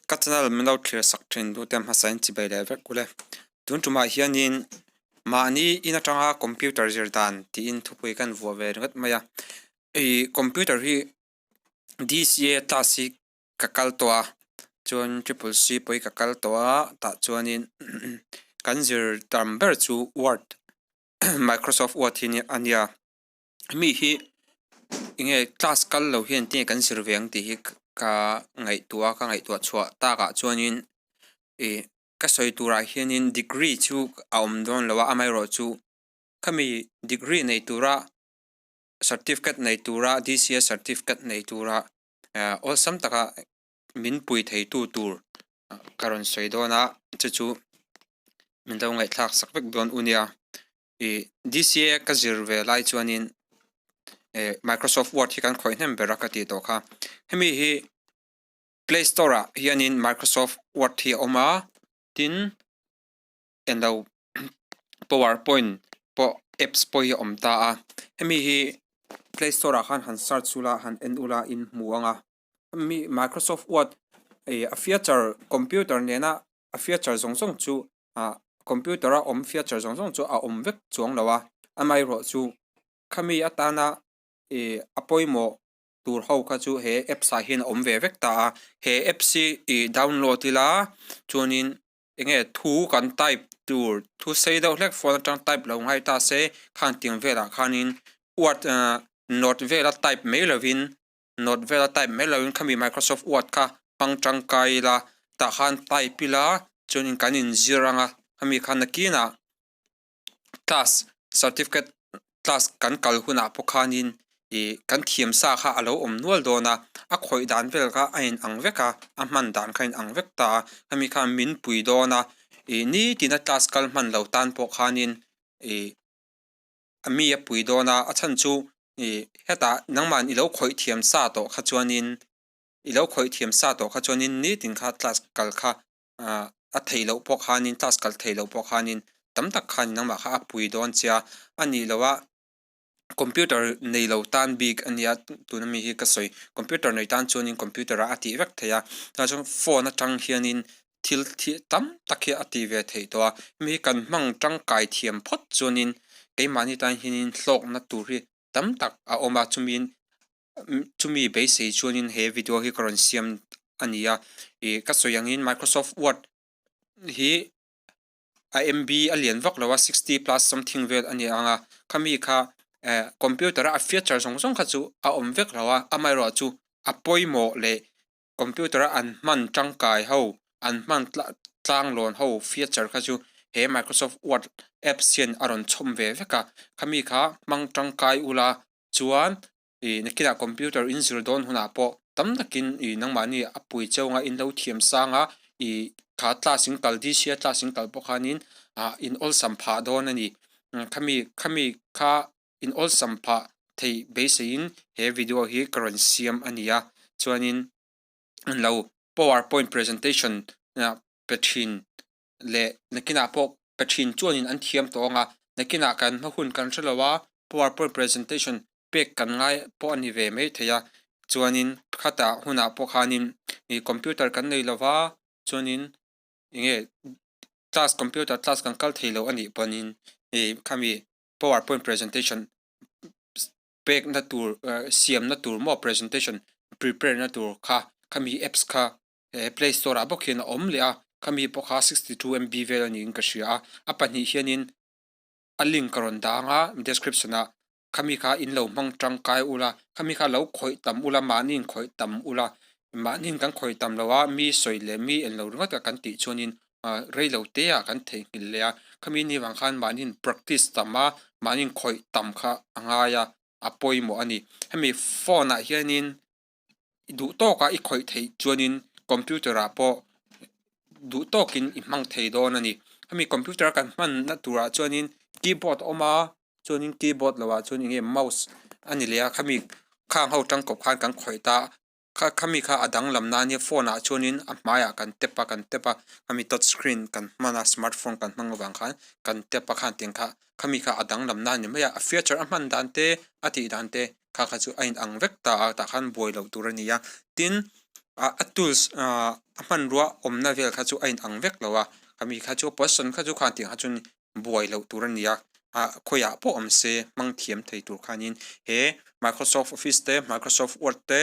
Ka channel min lo thlir sak thin duhte hmasa in chibei leh vek ule. Tun tumah hianin mahni in atanga computer zir dan tiin thupui kan vuah ve ringawt mai a. Ih computer hi D_C_A class hi ka kal tawh a chuan triple C pawh hi ka kal tawh a tah chuanin kan zir tam ber chu word microsoft word hi a nia. Mi hi enge class kal lo hian tinge kan zir ve ang tih hi ka ngaihtuah a ka ngaihtuah chhuah takah chuanin ih ka sawi turah hianin degree chu a awm dawn lo a amaherawhchu khami degree nei tura certificate nei tura D_C_A certificate nei tura ah awlsam taka min pui thei tu tur ka rawn sawi dawn a chu chu min lo ngaihthlak sak vek dawn u nia. Ih D_C_A ka zir ve lai chuanin eh Microsoft Word hi kan khawih hnem ber a ka tih tawh kha hemi hi Play Store ah hianin Microsoft Word hi a awm a tin englo Powerpoint pawh apps pawh hi a awm ta a hemi hi Play Store ah khan han search ula han en ula in hmu ang a hemi Microsoft Word ih a feature computer nena a feature zawng zawng chu ah computer a awm feature zawng zawng chu a awm vek chuang lo a amaherawhchu khami atana ih a pawimawh tur ho kha chu he apps ah hian a awm ve vek ta a he apps hi ih download ila chuanin enge thu kan type tur thu sei deuh hlek phone atang type lo ngai ta se khang tiang velah khanin word ah note vela type mai lovin note vela type mai lovin khami microsoft word kha hmang tangkai ila tah khan type ila chuanin kan inzir ang a khami khan nakinah class certificate class kan kal hunah pawh khanin ih kan thiam sa kha a lo awm nual dawn a a khawih dan vel kha a inang vek a a hman dan kha a inang vek ta a khami khan min pui dawn a ih nitin a class kal hman lo tan pawh khanin ih a mi a pui dawn a a chhan chu ih hetah nangmah i lo khawih thiam sa tawh kha chuanin i lo khawih thiam sa tawh kha chuanin nitin kha class kal kha ah a theih loh pawh khanin class kal theih loh pawh khanin tam tak khan nangmah kha a pui dawn che a a nih loh a computer nei lo tan bik a nia tuna mi hi ka sawi computer nei tan chuanin computer ah a tih vek theih a tunah chuan phone atang hianin thil thil tam tak hi a tih ve theih tawh a hemi hi kan hmang tangkai thiam phawt chuanin keimahni tan hianin hlawkna tur hi tam tak a awm a chumi chumi beisei chuanin he video hi ka rawn siam a ni a ih ka sawi angin microsoft word hi a M_B a lian vak lo a sixty plus something vel a ni ang a khami kha eh computer a a feature zawng zawng kha chu a awm vek lo a amaherawhchu a pawimawh leh computer a an hman tangkai ho an hman tlanglawn ho feature kha chu he microsoft word apps hian a rawn chhawm ve vek a khami kha hmang tangkai ula chuan ih nakinah computer in zir dawn hunah pawh tam takin ih nangmahni a pui cheu anga in lo thiam sang a ih kha class in kal D_C_A class in kal pawh khanin ah in awlsam phah dawn a ni khami khami kha in awlsam phah theih beiseiin he video hi ka rawn siam a ni a chuanin an lo power point presentation ah pe thin leh nakinah pawh pe thin chuanin an thiam tawh ang a nakinah kan hma hun kan hre lo a power point presentation pek kan ngai pawh a ni ve mai thei a chuanin khatah hunah pawh khanin ih computer kan nei lo va chuanin eng nge class computer class kan kal thei lo a nih pawhin ih khami power point presentation pekna tur siamna tur maw presentation prepare na tur kha khami apps kha he play store ah bawk hian a awm leh a khami pawh kha 62 M_B vel a niin ka hria a a pahnih hianin a link a rawn dah ang a description ah khami kha in lo hmang tangkai ula khami kha lo khawih tam ula mahni in khawih tam ula mahni in kan khawih tam lo a mi sawi leh mi en lo ringawt a kan tih chuanin ah rei lo te ah kan theihnghilh leh a khami ni vang khan mahni in practice tam a mahni in khawih tam kha a ngai a a pawimawh a ni hemi phone ah hianin duh tawka i khawih theih chuanin computer ah pawh duh tawkin i hmang thei dawn a ni hemi computer kan hmanna turah chuanin keyboard a awm a chuanin keyboard loh ah chuan eng nge mouse a ni leh a khami khang ho tangkawp khan kan khawih ta a kha khami kha a danglam na ania phone ah chuanin a hmaiah kan tap a kan tap a khami touch screen kan hman a smartphone kan hmang avang khan kan tap a khan tiang kha khami kha a danglam na a ni mai a a feature a hman dan te a tih dan te kha kha chu a inang vek ta a tah khan buai loh tur a ni a tin. A tools a hmanrua awmna vel kha chu a inang vek lo a, khami kha chu position kha chu khan tih ang kha chuan buai loh tur a ni a, ah khawiah pawh awm se hmang thiam thei tur khanin he Microsoft Office te Microsoft Word te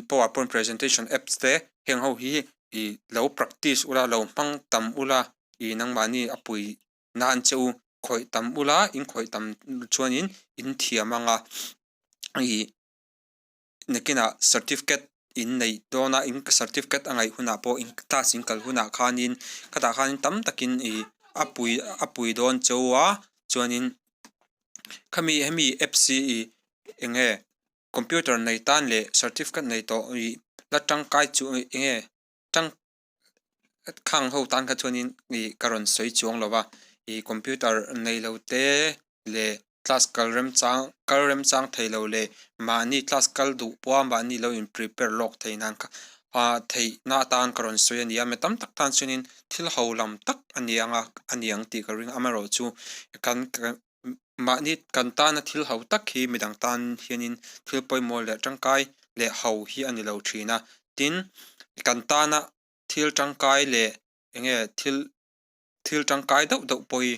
powerpoint presentation apps te heng ho hi ih lo practice ula lo hmang tam ula ih nangmahni a pui nan che u khawih tam ula in khawih tam chuanin in thiam ang a ih. Nakinah certificate in neih dawn a in certificate a ngaih hunah pawh in class in kal hunah khanin khatah khanin tam takin ih a pui a pui dawn cheu a chuanin khami hemi apps hi ih eng nge computer nei tan leh certificate nei tawh ih la tangkai chu eng nge tang khang ho tan kha chuanin ih ka rawn sawi chuang lo va ih computer nei lo te leh class kal remchang kal remchang thei lo leh mahni class kal duh pawha mahni lo in prepare lawk thei nan kha ah theihna atan ka rawn sawi a ni a mi tam tak tan chuanin thil ho lam tak a ni ang a a ni ang tih ka ring a amaherawhchu kan mahni kan tana thil ho tak hi midang tan hianin thil pawimawh leh tangkai leh ho hi a ni lo thin a tin kan tana thil tangkai leh eng nge thil thil tangkai deuh deuh pawh hi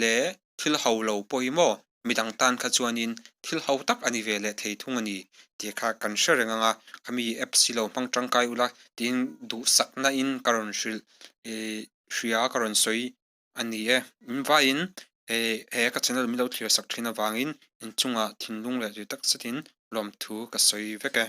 leh thil ho lo pawh hi maw midang tan kha chuanin thil ho tak a ni ve leh thei thung a ni tih kha kan hre reng ang a khami apps hi lo hmang tangkai ula tiin duhsakna in ka rawn hrilh ih hria ka rawn sawi a ni e. In vaiin he ka channel min lo thlir sak thin avangin inchungah thinlung leh tui tak zetin lawmthu ka sawi vek e.